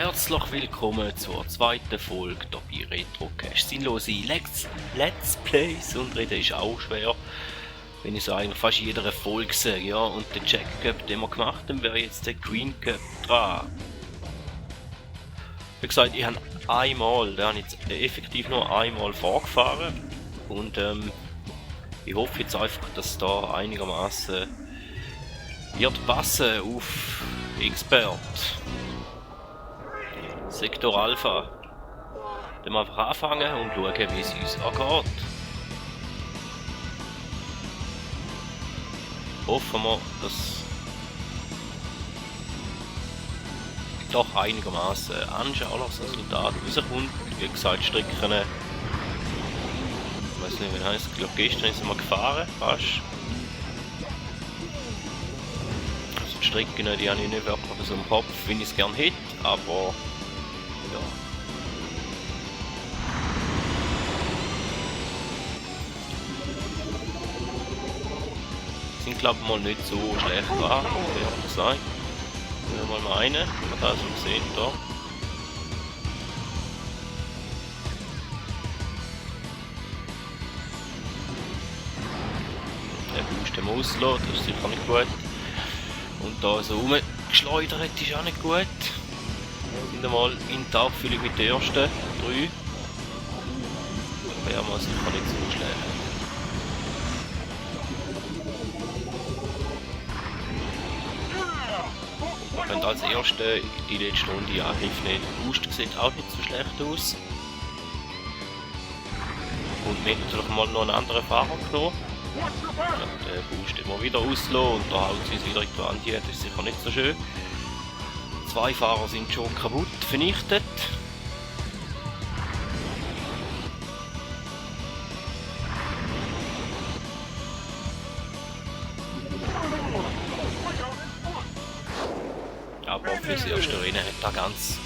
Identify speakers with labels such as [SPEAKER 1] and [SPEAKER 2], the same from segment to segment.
[SPEAKER 1] Herzlich willkommen zur zweiten Folge hier bei Retrocast. Sinnlose Let's Plays und Reden ist auch schwer, wenn ich so eigentlich fast in jeder Folge sage, ja. Und der Jack Cup, den wir gemacht haben, wäre jetzt der Green Cup dran. Wie gesagt, ich habe jetzt effektiv nur einmal vorgefahren und ich hoffe jetzt einfach, dass da einigermaßen wird passen auf Expert. Sektor Alpha. Dann einfach anfangen und schauen, wie es uns angeht. Hoffen wir, dass doch einigermaßen anschauliches Resultat rauskommt. Wie gesagt, Strecken, ich weiß nicht, wie heißt. Ich glaube, gestern sind wir gefahren, fast. Also die Strecken, die habe ich nicht wirklich so im Kopf, wie ich es gerne hätte, aber ja. Sind glaube ich mal nicht so schlecht dran, ehrlich gesagt. Nehmen wir mal einen, wenn man das so sehen da. Der Boost im Auslassen, das ist sicher nicht gut. Und da so rumgeschleudert ist auch nicht gut. Wir sind mal in die Abfüllung mit den ersten 3. Wäre mal sicher nicht so schlecht. Und als erste die letzte Runde Angriff nicht. Der Boost sieht auch nicht so schlecht aus. Und wir haben natürlich mal noch einen anderen Fahrer genommen. Ja, der Boost immer wieder auslassen und da haut sie es wieder in die Wand. Das ist sicher nicht so schön. 2 Fahrer sind schon kaputt, vernichtet. Aber für das erste Rennen hat das ganz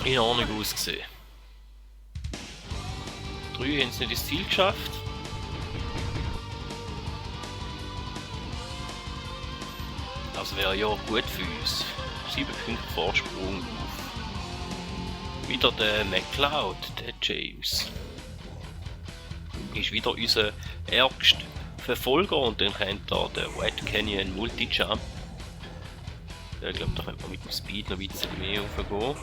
[SPEAKER 1] in Ordnung ausgesehen. 3 haben es nicht ins Ziel geschafft. Das wäre ja gut für uns. 7 Punkte Vorsprung auf wieder der McLeod, der James. Ist wieder unser ärgster Verfolger und dann kennt da der Red Canyon Multi-Jump. Ich glaube, da könnte man mit dem Speed noch ein bisschen mehr raufgehen.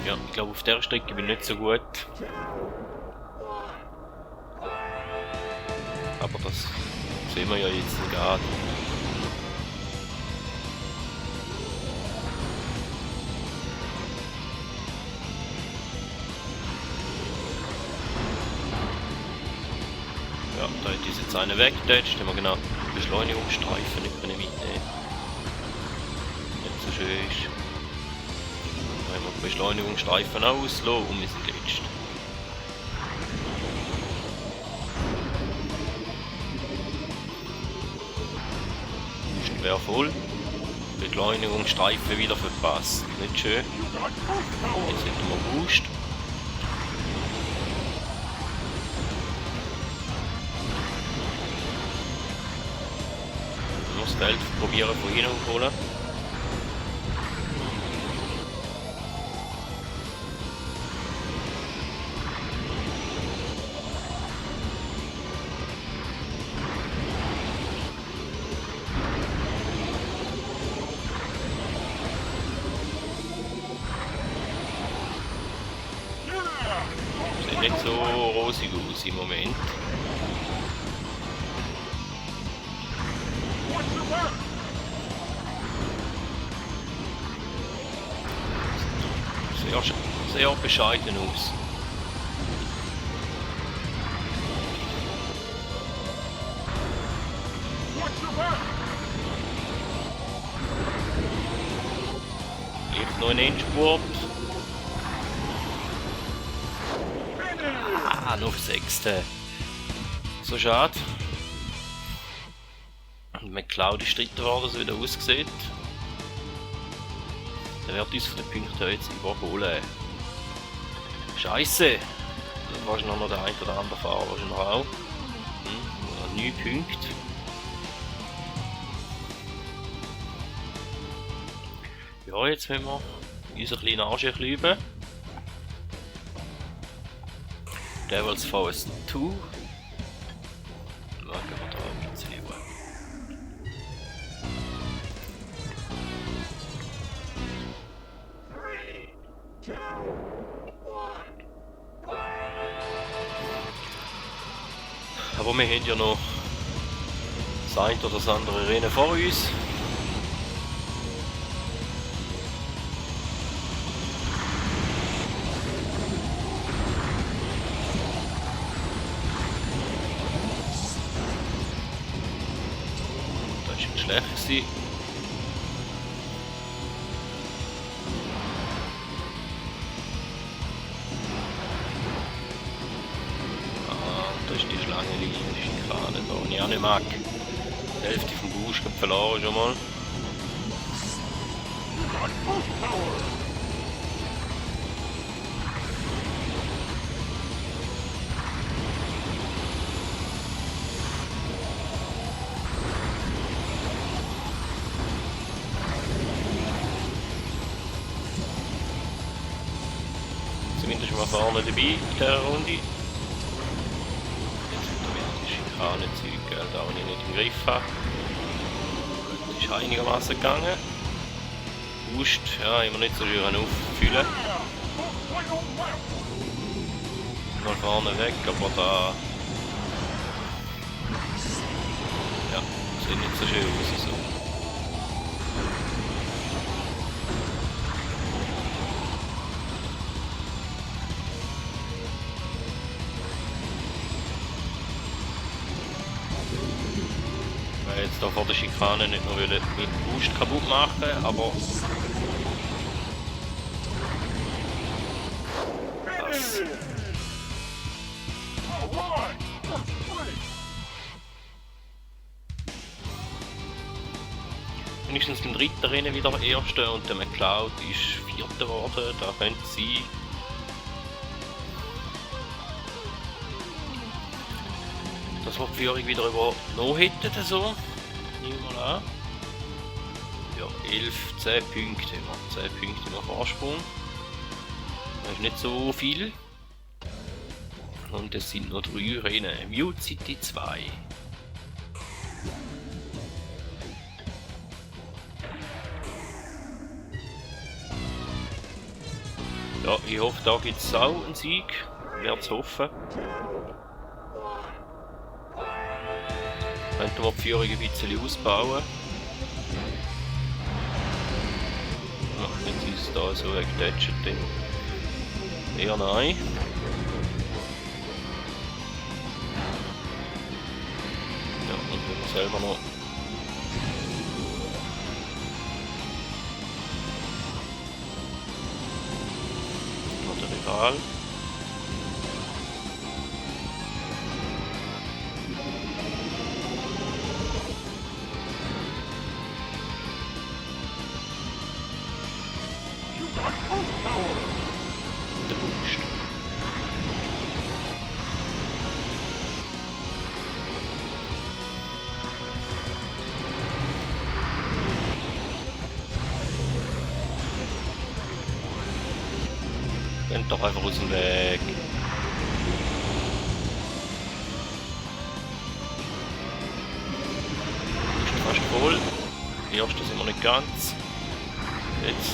[SPEAKER 1] Ja, ich glaube, auf dieser Strecke bin ich nicht so gut. Aber das sehen wir ja jetzt gerade. Ja, da hat jetzt eine weggetatscht, haben wir genau Beschleunigungsstreifen nicht mitnehmen. Nicht so schön ist. Da haben wir die Beschleunigungsstreifen auslassen und wir sind letzt. Wäre voll. Beschleunigungsstreifen wieder verpasst. Nicht schön. Jetzt hätten wir Boost. Das Feld probieren von hinten aufholen. Sieht nicht so rosig aus im Moment. Sehr bescheiden aus. Vielleicht noch ein Endspurt. Noch auf 6. So schade. Und McLeod ist Dritter geworden, so wie der aussieht. Der wird uns von den Punkten jetzt überholen. Scheiße! Da war noch der ein oder andere Fahrer wahrscheinlich auch. 9 Punkte. Ja, jetzt müssen wir unseren kleinen Arsch ein bisschen üben. Devil's Forest 2. Schauen wir da ein bisschen. Aber wir haben ja noch das eine oder das andere Rennen vor uns. Das war nicht schlecht. Da ist die Schlangenlinie, die Schikane da, die ich auch nicht mag. Die Hälfte vom Boost verloren schon mal. Zumindest mal vorne dabei in dieser Runde. Jetzt wird wieder die Schikane-Zeug, da ich nicht im Griff habe. Das ist einigermaßen gegangen. Boost, ja, immer nicht so schön auffüllen. Mal vorne weg, aber da. Ja, sieht nicht so schön aus. So. Jetzt hier vor der Schikane nicht nur mit Boost kaputt machen, aber das. Wenigstens beim dritten Rennen wieder Erster und der McLeod ist Vierter geworden, da könnte es sein. Dass wir die Führung wieder übernommen hätten, so. Nehmen wir mal an. Ja, 10 Punkte haben wir. 10 Punkte im Vorsprung. Das ist nicht so viel. Und es sind noch 3 Rennen. Mute City 2. Ja, ich hoffe, da gibt es auch einen Sieg. Ich werde es hoffen. Könnten wir die Führung ein bisschen ausbauen. Ja, wenn sie es da so wegtätschen, dann eher nein. Ja, und wenn wir selber noch der Rival. Der Boost. Rennt doch einfach aus dem Weg. Ist fast voll. Die erste sind wir nicht ganz. Jetzt.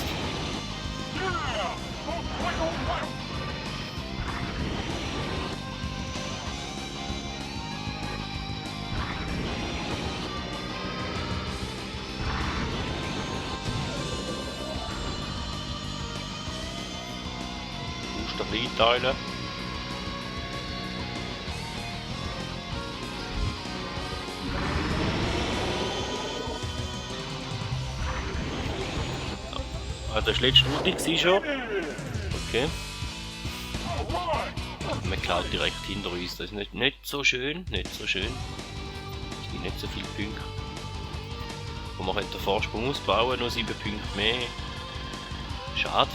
[SPEAKER 1] Einteilen. Ah, das war letzte Runde schon. Okay. Man klaut direkt hinter uns. Das ist nicht so schön. Nicht so schön. Es gibt nicht so viele Punkte. Und man könnte den Vorsprung ausbauen, noch 7 Punkte mehr. Schade.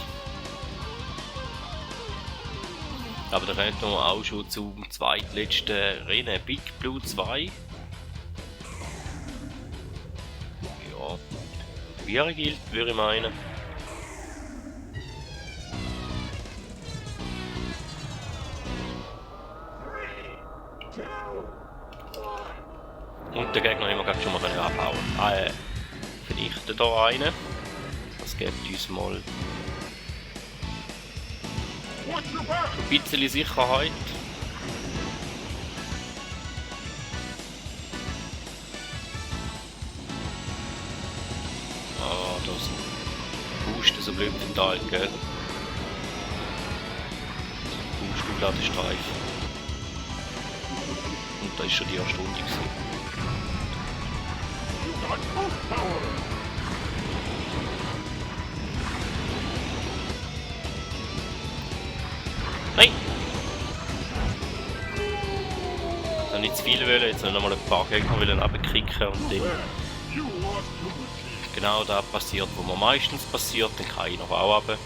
[SPEAKER 1] Aber da rennt man auch schon zum zweitletzten Rennen, Big Blue 2. Ja, wie er gilt, würde ich meinen. Und der Gegner immer gerade schon mal abhauen. Vernichten da einen. Das gibt uns mal ein bisschen Sicherheit. Ah, das Pusten so blöd im Tal, gell? Pusten und Ladestreifen. Und da ist schon die erste Runde gewesen. Nein! Ich habe nicht zu viel wollen, jetzt noch mal ein paar Gegner runterkicken und dann genau da passiert, wo man meistens passiert, dann kann ich noch auch runter.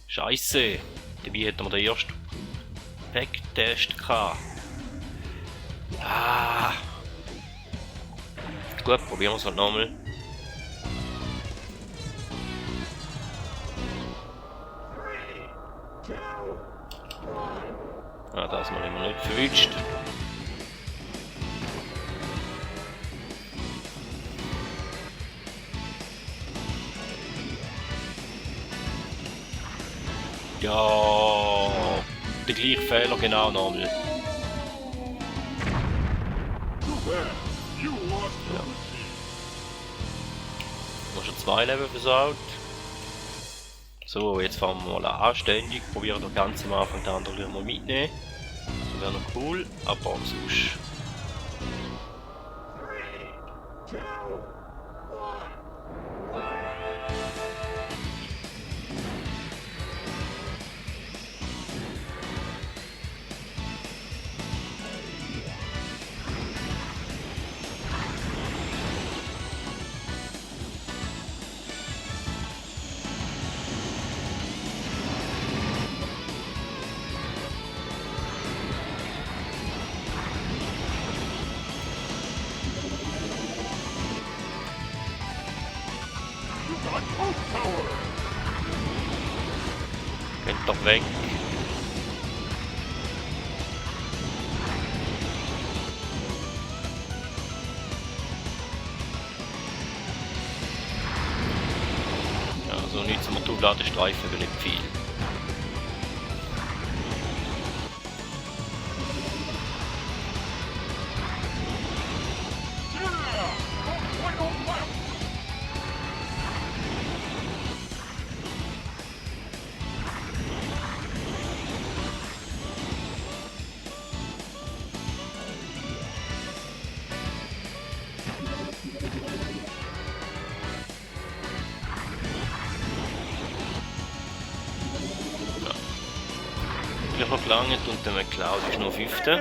[SPEAKER 1] Scheisse! Dabei hätten wir den ersten Packtest gehabt. Ah! Gut, probieren wir es halt nochmal. Ah, das mal immer nicht verwünscht. Ja, der gleiche Fehler genau nochmal. Ja. Noch schon 2 Level versaut. So, jetzt fahren wir mal anständig. Probieren das Ganze am Anfang der andere mal mitnehmen. Das wäre noch cool, aber sonst. Geht doch weg. Ja, so nichts zum Ladestreifen will nicht viel. Noch gelangt und der McCloud ist noch 5. Das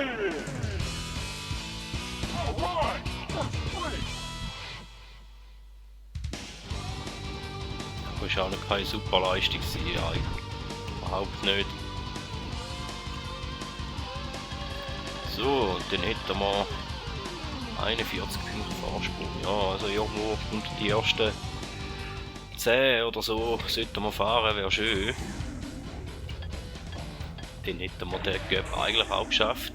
[SPEAKER 1] ist auch noch keine super Leistung sein, überhaupt nicht. So, und dann hätten wir 41 Punkte Vorsprung. Ja, also irgendwo unter die ersten 10 oder so sollten wir fahren, wäre schön. Dann hätten wir den Cup eigentlich auch geschafft.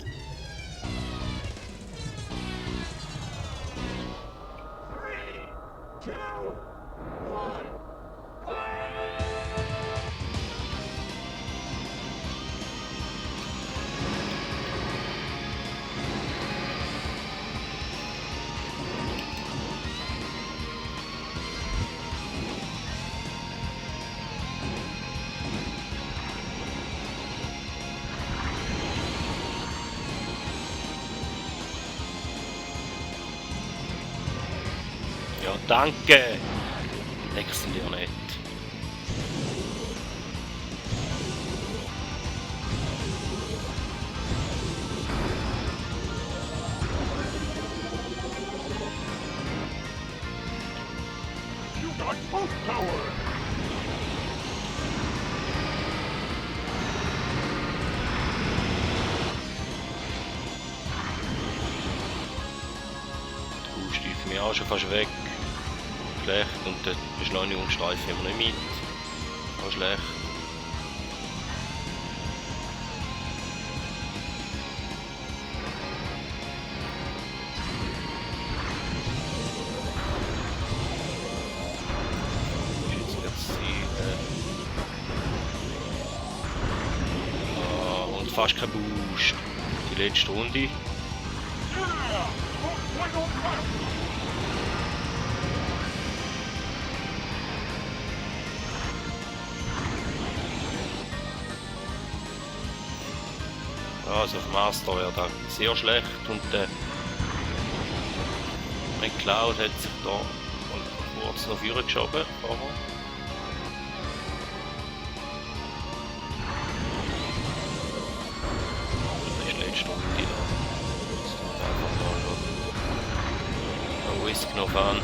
[SPEAKER 1] Ja, danke! Wechseln dir nicht. Du stiefst mich auch schon fast weg. Schlecht und der Beschleunigungsstreifen haben wir nicht mit. Auch schlecht. fast kein Boost. Die letzte Runde. Also auf Master wäre das sehr schlecht und der McLeod hat sich da mal kurz noch vorne geschoben. Das ist letzte Runde noch. Jetzt einfach noch Whisk noch fahren.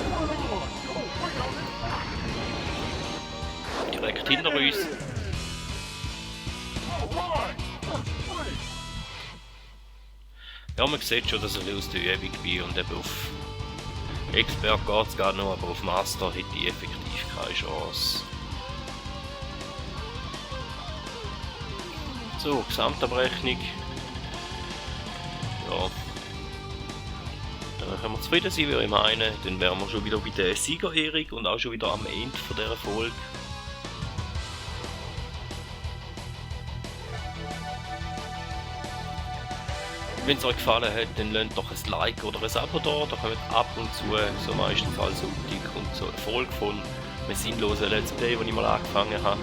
[SPEAKER 1] Direkt hinter uns. Ja, man sieht schon, dass ich aus der Übung bin und eben auf Expert geht es gar noch, aber auf Master hätte ich effektiv keine Chance. So, Gesamtabrechnung. Ja. Dann können wir zufrieden sein, wie ich meine. Dann wären wir schon wieder bei der Siegerehrung und auch schon wieder am Ende von dieser Folge. Wenn es euch gefallen hat, dann lasst doch ein Like oder ein Abo da. Da kommt ab und zu, so meistens als Sonntag, und so eine Folge von einem sinnlosen Let's Play, das ich mal angefangen habe.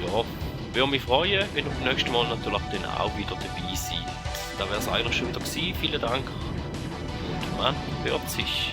[SPEAKER 1] Ja, würde mich freuen, wenn ihr beim nächsten Mal natürlich dann auch wieder dabei seid. Da wäre es eigentlich schon wieder gewesen. Vielen Dank und man hört sich.